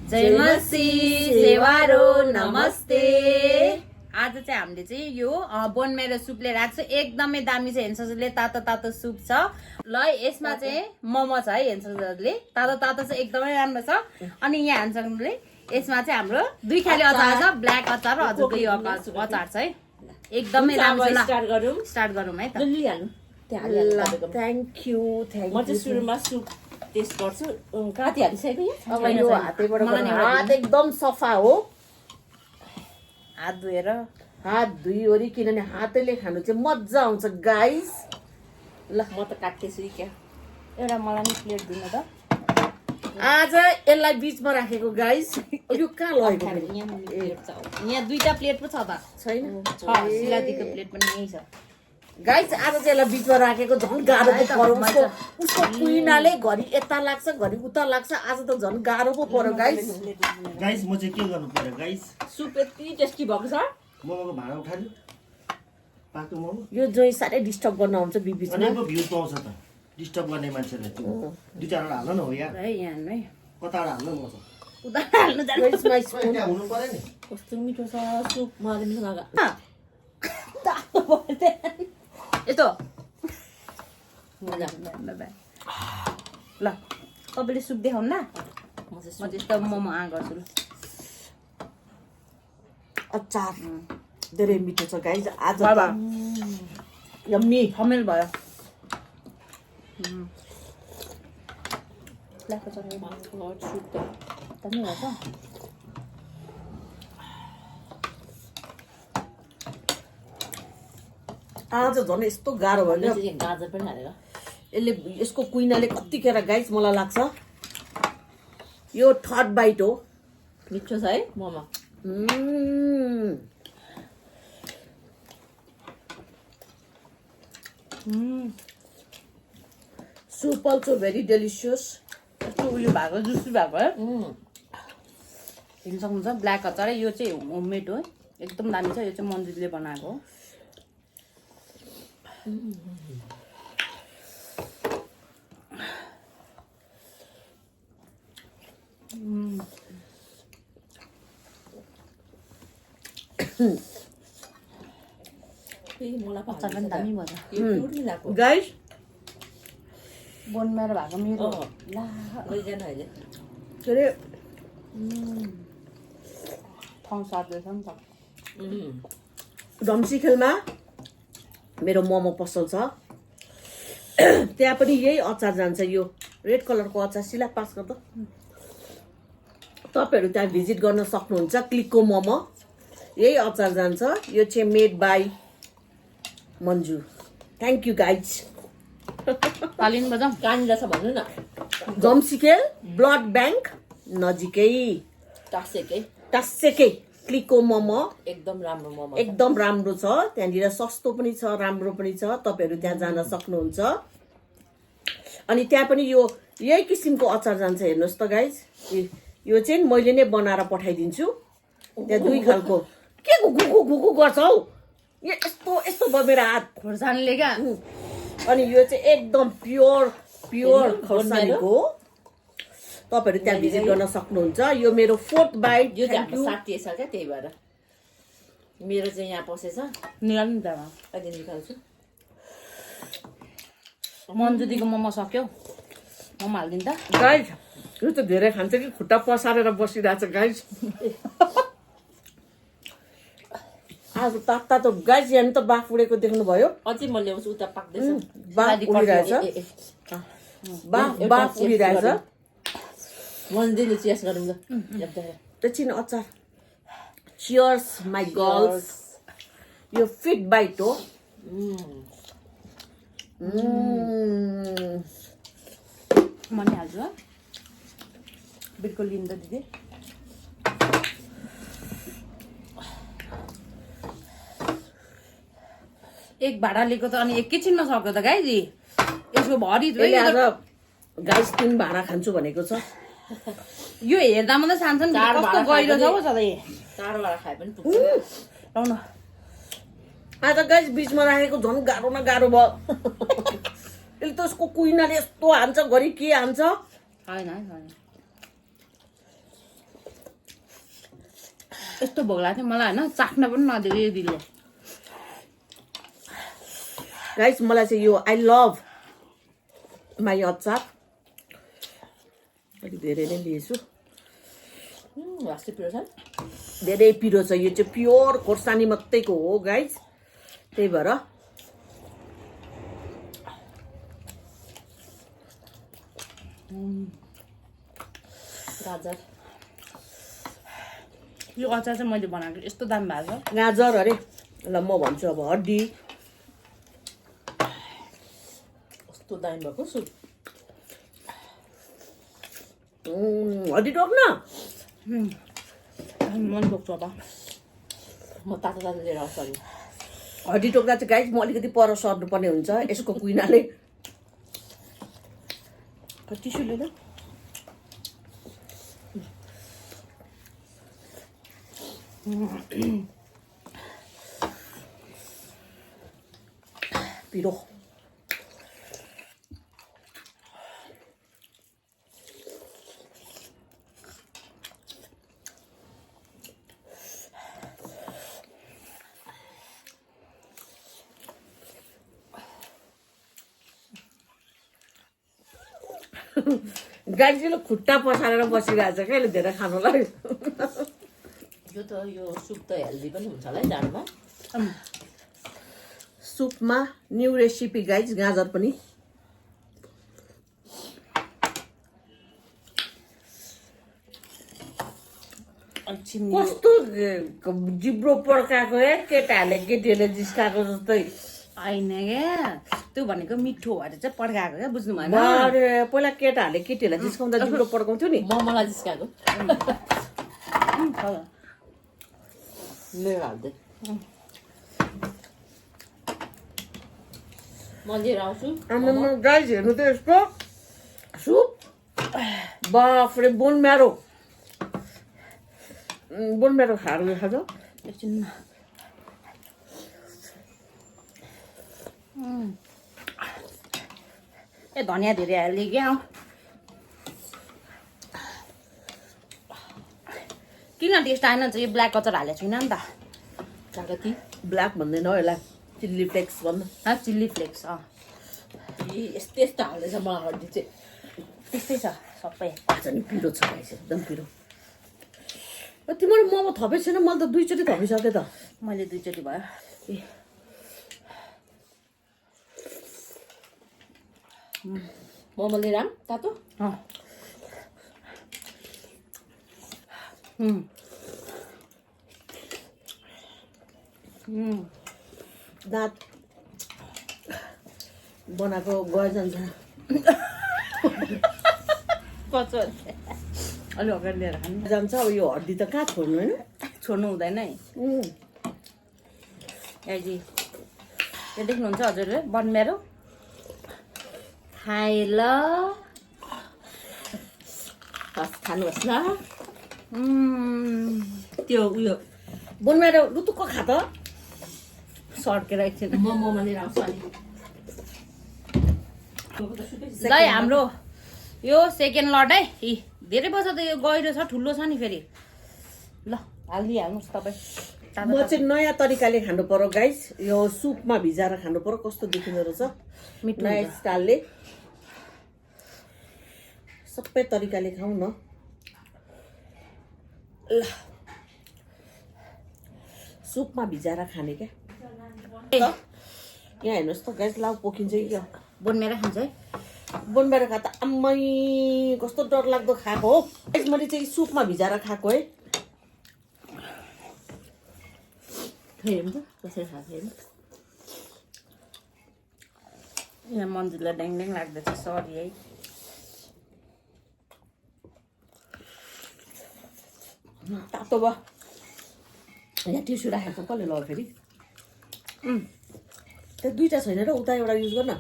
जय मसी सेवारो नमस्ते। आज चाहिँ हामीले चाहिँ यो बोन मेरो सुप लिएर आएको छ। एकदमै दामी छ। हेर्नु सजिलै तातो तातो सुप छ। ल यसमा चाहिँ मोमो छ है। हेर्नु सजिलै तातो तातो छ, एकदमै राम्रो छ। अनि यहाँ हान्सले यसमा चाहिँ हाम्रो दुई खाले अचार छ, ब्ल्याक अचार र हजुरको यो अचार छ है। एकदमै राम्रो छ। स्टार्ट गरौँ है त। Thank you. म चाहिँ सुरुमा सुप टेस्ट गर्छु। काटी हालिसकेको अब यो हातैबाट हात एकदम सफा हो। हात धोएर हात धुइवरी, किनभने हातैले खानु चाहिँ मजा आउँछ गाइस। ल म त काट्दैछु क्या। एउटा मलाई नि प्लेट दिनु त। आज यसलाई बिचमा राखेको गाइस। यो कहाँ लगेको फेरि? यहाँ दुईटा प्लेट पो छ त। छैन सिलातीको प्लेट पनि यही छ गाइस। आज चाहिँ यसलाई बिचमा राखेको झन् गाह्रो पो पर्यो। उसको कुइनाले घरि यता लाग्छ घरि उता लाग्छ। आज त झन् गाह्रो पो पर्यो गाइस। गाइस म चाहिँ के गर्नु पर्यो गाइस? सुप यति टेस्टी भएको छ। मोमोको भाँडा उठाल्यो, पाक्यो मोमो। यो जोइ साह्रै डिस्टर्ब गर्न आउँछ बिचमा। अनेकको भ्युज पाउँछ त डिस्टर्ब गर्ने मान्छेलाई। दुई चारवटा हाल्नु न हो यार। है यहाँ है कतावटा हाल्नु न म त उता हाल्नु जानु। त्यहाँ हुनु पर्यो नि। कस्तो मिठो छ सुप। मलाई मिठो लाग्यो। यस्तो मजा। ल तपाईँले सुप देखाउनु न। म चाहिँ म त्यस्तो मोमो गर्छु ल। अचार धेरै मिठो छ गाइस। आज बाबा यम्मी फमेल भयो। ल्याएको छ नि सुप त तमै हो त। आज झन् यस्तो गाह्रो भयो क्या। गाजर पनि हालेर यसले यसको कुइनाले कतिखेर गाइस मलाई लाग्छ यो थर्ड बाइट हो। मिठो छ है momo. Soup also very delicious. यस्तो उयो भएको जुसी भएको है। हेर्नु सक्नुहुन्छ ब्ल्याक अचार है। यो चाहिँ होममेड हो, एकदम दामी छ। यो चाहिँ मन्दिरले बनाएको हो। मलाई अचार पनि दामी भयो। गाइस बोन मेरो भएको मेरो ला लैजानु अहिले। के अरे ठाउँ सार्दैछ नि त। धम्सीखेलमा मेरो मोमो पसल छ। त्यहाँ पनि यही अचार जान्छ। यो रेड कलरको अचार सिला पास गर्दा तपाईँहरू त्यहाँ भिजिट गर्न सक्नुहुन्छ। क्लिकको मोमो यही अचार जान्छ। यो चाहिँ made by Manju. Thank you guys. तालिन बजाउँ। कहाँनिर छ भन्नु न। धम्सीखेल ब्लड ब्याङ्क नजिकै टास्सेकै क्लिकको मोमो एकदम राम्रो मोमो। एकदम राम्रो छ। त्यहाँनिर सस्तो पनि छ, राम्रो पनि छ। तपाईँहरू त्यहाँ जान सक्नुहुन्छ। अनि त्यहाँ पनि यो यही किसिमको अचार जान्छ। हेर्नुहोस् त गाइज। यो चाहिँ मैले नै बनाएर पठाइदिन्छु। त्यहाँ दुई खालको के घुघु घुघु गर्छ हौ। यस्तो यस्तो भयो मेरो हात खोर्सानीले क्या। अनि यो चाहिँ एकदम प्योर खोर्सानीको। तपाईँहरू त्यहाँ भिजिट गर्न सक्नुहुन्छ। यो मेरो फोर्थ बाइट। यो चाहिँ हाम्रो 60 छ क्या, त्यही भएर मेरो चाहिँ यहाँ पसेछ। निकाल्नु त अहिले निकाल्छु। मन्जुदीको मोमो सक्यो। मोमो हालिदिनु त। गाइज यो त धेरै खान्छ कि खुट्टा पसारेर बसिरहेछ गाइज। आज तात्ता त गाइज यहाँ त बाफ उडेको देख्नुभयो। अझै म ल्याउँछु। उता पाक्दैछ। बाफ उडिरहेछ। बाफ उडिरहेछ। मन्दिरले चियर्स गरौँ ल। एकछिन अचार। Cheers my girls. यो फिट बाइट हो। म नि हाल्छु है। बिल्कुल लिनु त दिदी। एक भाडा लिएको त अनि एकैछिनमा सक्यो त गाइजी। यसको भरि आज गाइस 3 भाँडा खान्छु भनेको छ। यो हेर्दा मात्रै सानसानो कस्तो गहिरो छ हौ सधैँ। चारवटा खाए पनि पुग्छ। लौ न आज गाइस बीचमा राखेको झन् गाह्रो न गाह्रो भयो। यसले त उसको कुइनाले यस्तो हान्छ घरि के हान्छ। हैन हैन यस्तो भोग लाग्थ्यो मलाई होइन चाख्न पनि नदिएको यो दिदीले गाइस मलाई चाहिँ यो आई लभ माई अचार अलिक धेरै नै लिएछु वास्तै पिरो छ धेरै पिरो छ यो चाहिँ प्योर खोर्सानी मात्रैको हो गाइस त्यही भएर गाजर यो अचार चाहिँ मैले बनाएको यस्तो दाम भएको छ गाजर अरे ल म भन्छु अब हड्डी कस्तो दामी भएको सुप हड्डी टोक्न मन बोक्छु अब म तातो तातो लिएर आउँछु अलि हड्डी टोक्दा चाहिँ गाइस म अलिकति पर सर्नुपर्ने हुन्छ यसको कुइनाले टिस्यु लिएर पिरो गाडीले खुट्टा पसारेर बसिरहेको छ क्या अहिले धेरै खानुलाई यो त यो सुप त हेल्दी पनि हुन्छ होला है जाडोमा सुपमा न्यू रेसिपी गाइज गाजर पनि कस्तो जिब्रो पड्काएको है केटाहरूले केटीहरूले जिस्काएको जस्तै होइन क्या त्यो भनेको मिठो भएर चाहिँ पड्काएको क्या बुझ्नु भएन अरे पहिला केटाहरूले केटीहरूलाई जिस्काउँदा जिब्रो पड्काउँथ्यो नि मलाई जिस्काएको मेरो हाल्दै म लिएर आउँछु गाइज हेर्नु त यसको सुप बाफ्रे बोन म्यारो खाएर खान्छ एकछिन ए धनियाँ धेरै हाल्यो क्या किन टेस्ट आएन चाहिँ यो ब्ल्याक अचार हालेको छुइनँ नि त कागती ब्ल्याक भन्दैन हो यसलाई चिल्ली फ्लेक्स भन्नु चिल्ली फ्लेक्स यस्तो यस्तो हाल्दैछ मलाई हड्डी चाहिँ त्यस्तै छ सबै आज नि पिरो छ गाइस एकदम पिरो तिमीले मोमो थपेको छैन मैले त दुईचोटि थपिसकेँ त मैले दुईचोटि भयो ए मोमो लिएर आऊँ तातो दाँत बनाएको गए जान्छ कचो अलि अगाडि लिएर खानु जान्छ अब यो हड्डी त कहाँ छोड्नु होइन छोड्नु हुँदैन है याजी यो देख्नुहुन्छ हजुरले बनमेरो खाइ ल खानुहोस् न त्यो उयो बोनमेरो लुतुक्क खा त सर्केर एकछिन म मोमो लिएर आउँछु अलि ल हाम्रो यो सेकेन्ड लट है धेरै बस्छ त यो गहिरो छ ठुलो छ नि फेरि ल हालिदिइहाल्नुहोस् तपाईँ म चाहिँ नयाँ तरिकाले खानु पर्यो गाइस यो सुपमा भिजाएर खानु पर्यो कस्तो देखिँदो रहेछ मिठो नयाँ हुन्छ। स्टाइलले सबै तरिकाले खाउँ न ल सुपमा भिजाएर खाने क्या यहाँ हेर्नुहोस् त गाइस लाउ पोखिन्छ कि क्या बनमेरो खान्छ है बोनबाट खा त आम्मै कस्तो डर लाग्दो खाएको हो गाइस मैले चाहिँ सुपमा भिजाएर खाएको है हेरौँ त कसरी खाएको हेरौँ यहाँ मन्जुलाई ड्याङ ड्याङ लाग्दैछ सरी है तातो भयो यहाँ टिस्यु राखेको कसले लग्यो फेरि त्यो दुईवटा छैन र उता एउटा युज गर्न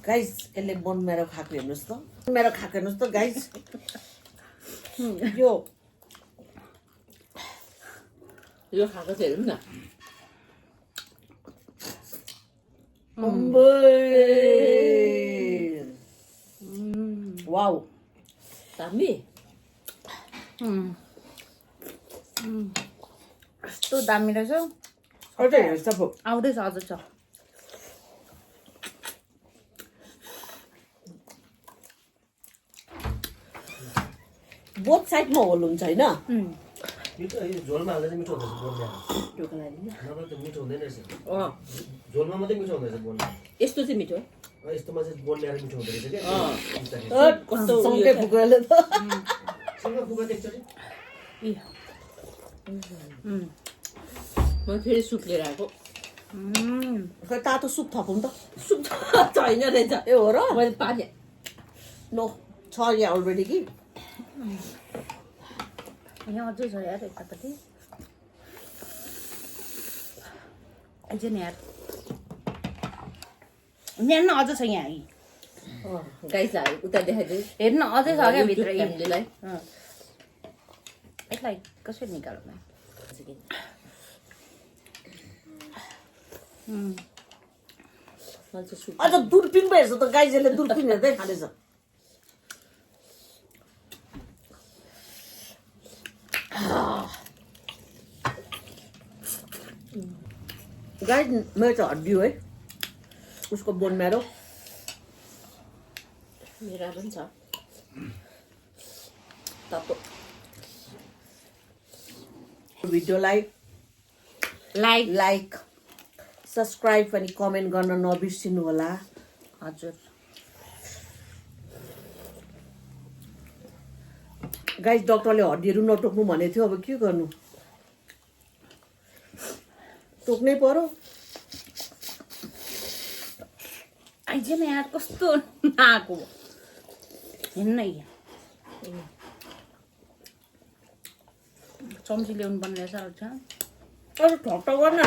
गाइस यसले बोनमेरो खाएको हेर्नुहोस् त बोनमेरो खाएको हेर्नुहोस् त गाइस यो यो खाएको चाहिँ हेरौँ न वाउ दामी कस्तो दामी रहेछ अझै हेर्छ पो आउँदैछ अझ छ बोथ साइडमा होल हुन्छ होइन मिठो यो झोलमा हाल्दा चाहिँ मिठो हुँदैछ बोनमा नभए त मिठो हुँदैन रहेछ झोलमा मात्रै मिठो हुँदैछ बोनमा यस्तो चाहिँ मिठो यस्तोमा चाहिँ बोन ल्याएर मिठो हुँदो रहेछ क्या कस्तो सँगै फुक्राले त सँग पुगा एकचोटि म फेरि सुप लिएर आएको खै तातो सुप थपौँ त सुप छैन रहेछ ए हो र मैले पानी नो छ यहाँ अलरेडी कि यहाँ अझै छ यार यतापट्टि अझै नि यार यहाँ न अझ छ यहाँ गाईलाई उता देखाइदियो हेर्नु अझै छ क्या भित्र फ्यामिलीलाई यसलाई कसरी निकाल्नु मैले चाहिँ सुप अझ दुर्पिन पो हेर्छ त गाइजले दुर्पिन हेर्दै खाँदैछ गाइज मेरो चाहिँ हड्डी हो है उसको बोन मेरो मेरा पनि छ तातो भिडियोलाई लाइक सब्सक्राइब अनि कमेन्ट गर्न नबिर्सिनु होला हजुर गाइज डक्टरले हड्डीहरू नटोक्नु भनेको थियो अब के गर्नु टोक्नै पर्यो आइज न यार कस्तो नआएको हेर्नु न यहाँ चम्ची ल्याउनु पर्ने रहेछ अरू अरू ठट्टा गर्न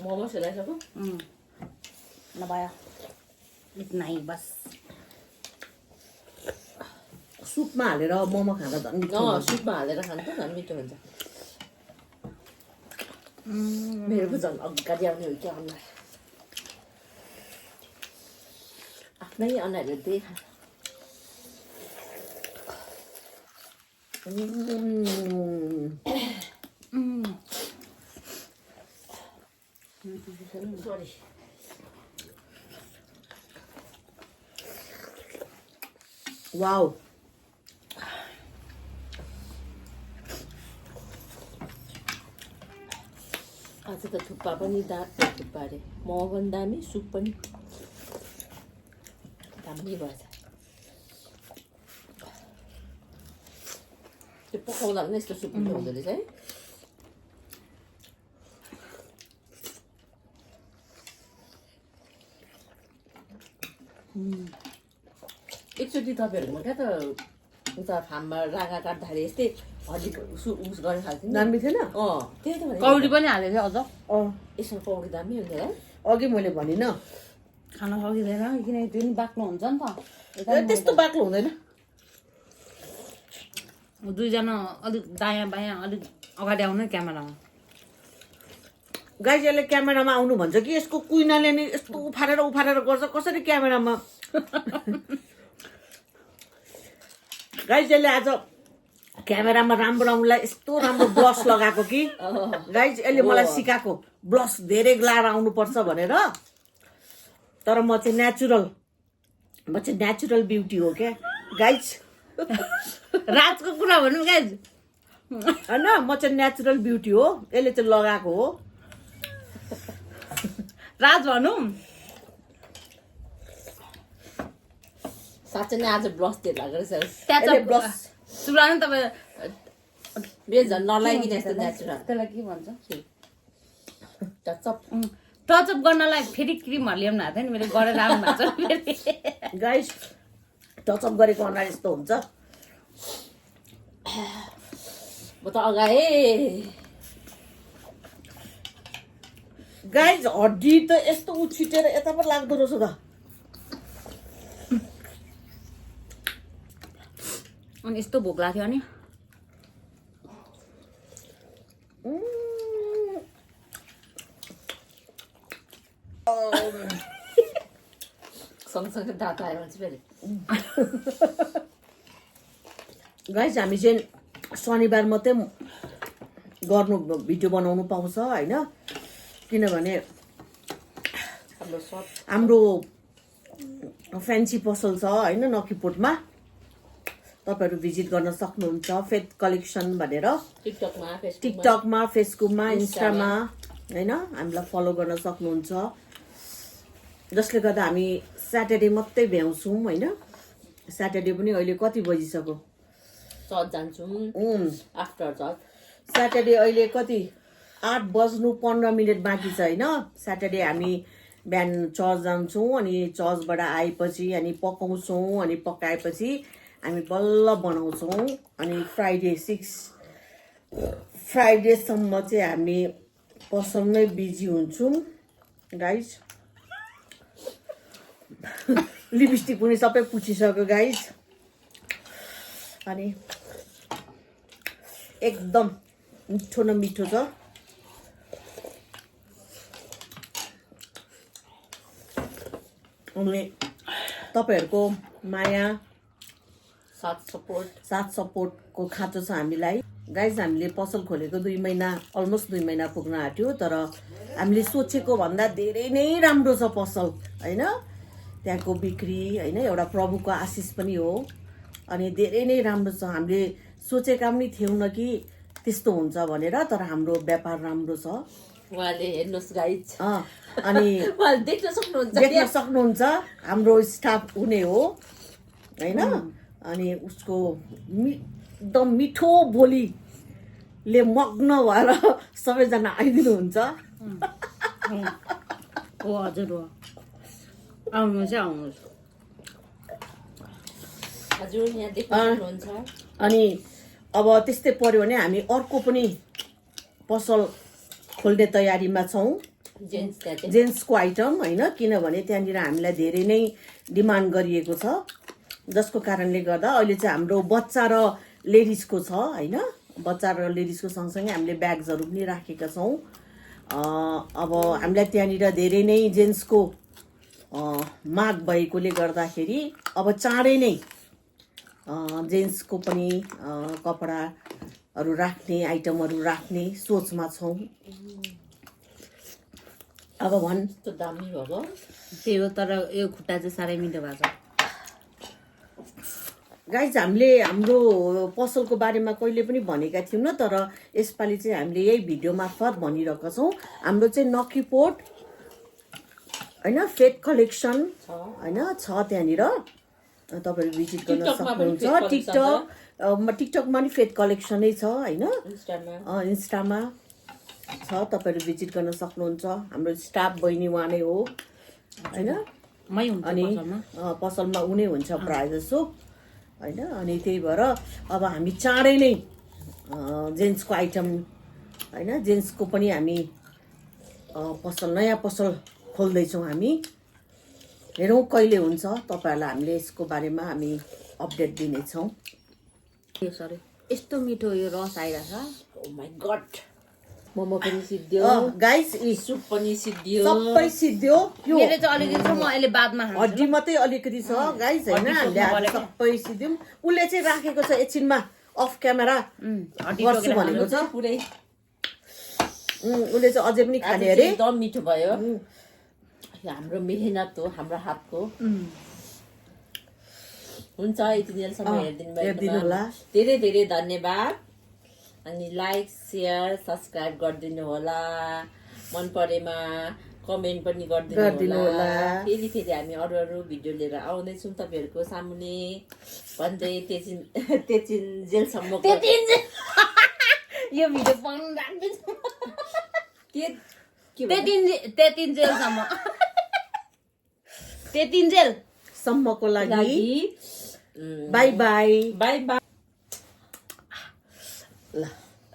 मोमो सेलाइसक्यो नभए इतना ही बस सुपमा हालेर मोमो खाँदा झन् मिठो हुन्छ। सुपमा हालेर खानु त झन् मिठो हुन्छ मेरो पो झन् अगाडि आउने हो क्या अनुहार आफ्नै अनुहारले त्यही खा सरी वाउ आज त थुक्पा पनि थुक्पा अरे मोमो पनि दामी सुप पनि दामी भएछ त्यो पकाउँदा पनि यस्तो सुप मिठो हुँदो रहेछ है एकचोटि तपाईँहरूमा क्या त उता फार्ममा रागा काट्दाखेरि यस्तै हड्डी उस गर्ने खाल्थ्यो नि दामी थिएन त्यही त भने कौडी पनि हालेको थियो अझ यसमा कौडी दामी हुन्थ्यो है अघि मैले भनिनँ खान सकिँदैन किनकि त्यो पनि बाक्लो हुन्छ नि त ए, त्यस्तो बाक्लो हुँदैन दुईजना अलिक दायाँ बायाँ अलिक अगाडि आउनु क्यामेरामा गाइज यसले क्यामेरामा आउनु भन्छ कि यसको कुइनाले नि यस्तो उफारेर गर्छ कसरी क्यामेरामा गाइज यसले आज क्यामेरामा राम्रो आउनुलाई यस्तो राम्रो ब्लस लगाएको कि गाइज यसले मलाई सिकाएको ब्लस धेरै लाएर आउनुपर्छ भनेर तर म चाहिँ नेचुरल ब्युटी हो क्या गाइज राजको कुरा भनौँ क्या होइन म चाहिँ नेचुरल ब्युटी हो यसले चाहिँ लगाएको हो राज भनौँ साँच्चै नै आज ब्लस दिएर लागेको रहेछ त्यहाँ यसले चाहिँ ब्लस सुब्रा नि तपाईँ मेरो झन् नलागिकन यस्तो नेचुरल त्यसलाई के भन्छ टचअप टचअप गर्नलाई फेरि क्रिमहरू ल्याउनु भएको थियो नि मैले गरेर आउनु भएको छ फेरि गाइस टचअप गरेको अनुहार यस्तो हुन्छ म त अगाए गाइस हड्डी त यस्तो उछिटेर यता पो लाग्दो रहेछ त अनि यस्तो भोक लाग्थ्यो अनि सँगसँगै दाँत आयो भने चाहिँ फेरि गाइस हामी चाहिँ शनिबार मात्रै गर्नु भिडियो बनाउनु पाउँछ होइन किनभने हाम्रो सब हाम्रो फ्यान्सी पसल छ होइन नकिपोटमा तपाईँहरू भिजिट गर्न सक्नुहुन्छ फेथ कलेक्सन भनेर टिकटकमा फेसबुकमा इन्स्टामा होइन हामीलाई फलो गर्न सक्नुहुन्छ जसले गर्दा हामी स्याटरडे मात्रै भ्याउँछौँ होइन स्याटरडे पनि अहिले कति बजिसक्यो चर्च जान्छौँ आफ्टर चर्च स्याटरडे अहिले कति 8:15 बाँकी छ होइन स्याटरडे हामी बिहान चर्च जान्छौँ अनि चर्चबाट आएपछि अनि पकाउँछौँ अनि पकाएपछि हामी बल्ल बनाउँछौँ अनि फ्राइडेसम्म चाहिँ हामी पसलमै बिजी हुन्छौँ गाइज लिपस्टिक पनि सबै पुछिसक्यो गाइज अनि एकदम मिठो न मिठो छ अनि तपाईँहरूको माया साथ सपोर्टको खाँचो छ हामीलाई गाइज हामीले पसल खोलेको 2 महिना अलमोस्ट 2 महिना पुग्न आँट्यो तर हामीले सोचेको भन्दा धेरै नै राम्रो छ पसल होइन त्यहाँको बिक्री होइन एउटा प्रभुको आशिष पनि हो अनि धेरै नै राम्रो छ हामीले सोचेका पनि थियौँ कि त्यस्तो हुन्छ भनेर तर हाम्रो व्यापार राम्रो छ उहाँले हेर्नुहोस् गाइज अनि उहाँले देख्न सक्नुहुन्छ हाम्रो स्टाफ उनी हो होइन अनि उसको एकदम मिठो बोलीले मग्न भएर सबैजना आइदिनुहुन्छ हो हजुर हो आउनुहोस् आउनुहोस् हजुर यहाँ देख्न सक्नुहुन्छ अनि अब त्यस्तै पर्यो भने हामी अर्को पनि पसल खोल्ने तयारीमा छौँ जेन्ट्सको आइटम होइन किनभने त्यहाँनिर हामीलाई धेरै नै डिमान्ड गरिएको छ जसको कारणले गर्दा अहिले चाहिँ हाम्रो बच्चा र लेडिजको छ होइन बच्चा र लेडिजको सँगसँगै हामीले ब्याग्सहरू पनि राखेका छौँ अब हामीलाई त्यहाँनिर धेरै नै जेन्ट्सको माग भएकोले गर्दाखेरि अब चाँडै नै जेन्ट्सको पनि कपडाहरू राख्ने आइटमहरू राख्ने सोचमा छौँ अब भन् त्यो दामी भयो त्यही हो तर यो खुट्टा चाहिँ साह्रै मिठो भएको छ गाइज हामीले हाम्रो पसलको बारेमा कहिले पनि भनेका थियौँ तर यसपालि चाहिँ हामीले यही भिडियो मार्फत भनिरहेका छौँ हाम्रो चाहिँ नकिपोट होइन फेथ कलेक्सन होइन छ त्यहाँनिर तपाईँहरू भिजिट गर्न सक्नुहुन्छ टिकटकमा नि फेथ कलेक्सनै छ होइन इन्स्टामा छ तपाईँहरू भिजिट गर्न सक्नुहुन्छ हाम्रो स्टाफ बहिनी उहाँ नै हो होइन अनि पसलमा ऊ नै हुन्छ प्रायः जसो होइन अनि त्यही भएर अब हामी चाँडै नै जेन्ट्सको आइटम होइन जेन्ट्सको पनि हामी नयाँ पसल खोल्दैछौँ हामी हेरौँ कहिले हुन्छ तपाईँहरूलाई हामीले यसको बारेमा हामी अपडेट दिनेछौँ सरी यस्तो मिठो यो रस आइरहेछ ओ माई गड मोमो पनि सिद्धियो गाइस सुप पनि सिद्धियो सबै सिद्धियो मेरो चाहिँ अलिकति छ म अहिले बादमा खान्छु हड्डी मात्रै अलिकति छ गाइस होइन हामीले आज सबै सिद्धियौँ उसले चाहिँ राखेको छ एकछिनमा अफ क्यामेरा गर्छु भनेको छ पुरै उसले चाहिँ अझै पनि खाने अरे एकदम मिठो भयो हाम्रो मेहनत हो हाम्रो हातको हुन्छ यति जेलसम्म हेरिदिनु होला धेरै धेरै धन्यवाद अनि लाइक सेयर सब्सक्राइब गरिदिनु होला मन परेमा कमेन्ट पनि गरिदिनु होला फेरि हामी अरू अरू भिडियो लिएर आउँदैछौँ तपाईँहरूको सामुने भन्दै तेचिन जेलसम्म यो भिडियो पाउनु राख्दैछु तेतिन्जेलसम्म तेतिन्जेलसम्मको लागि बाई बाई बाई बाई ल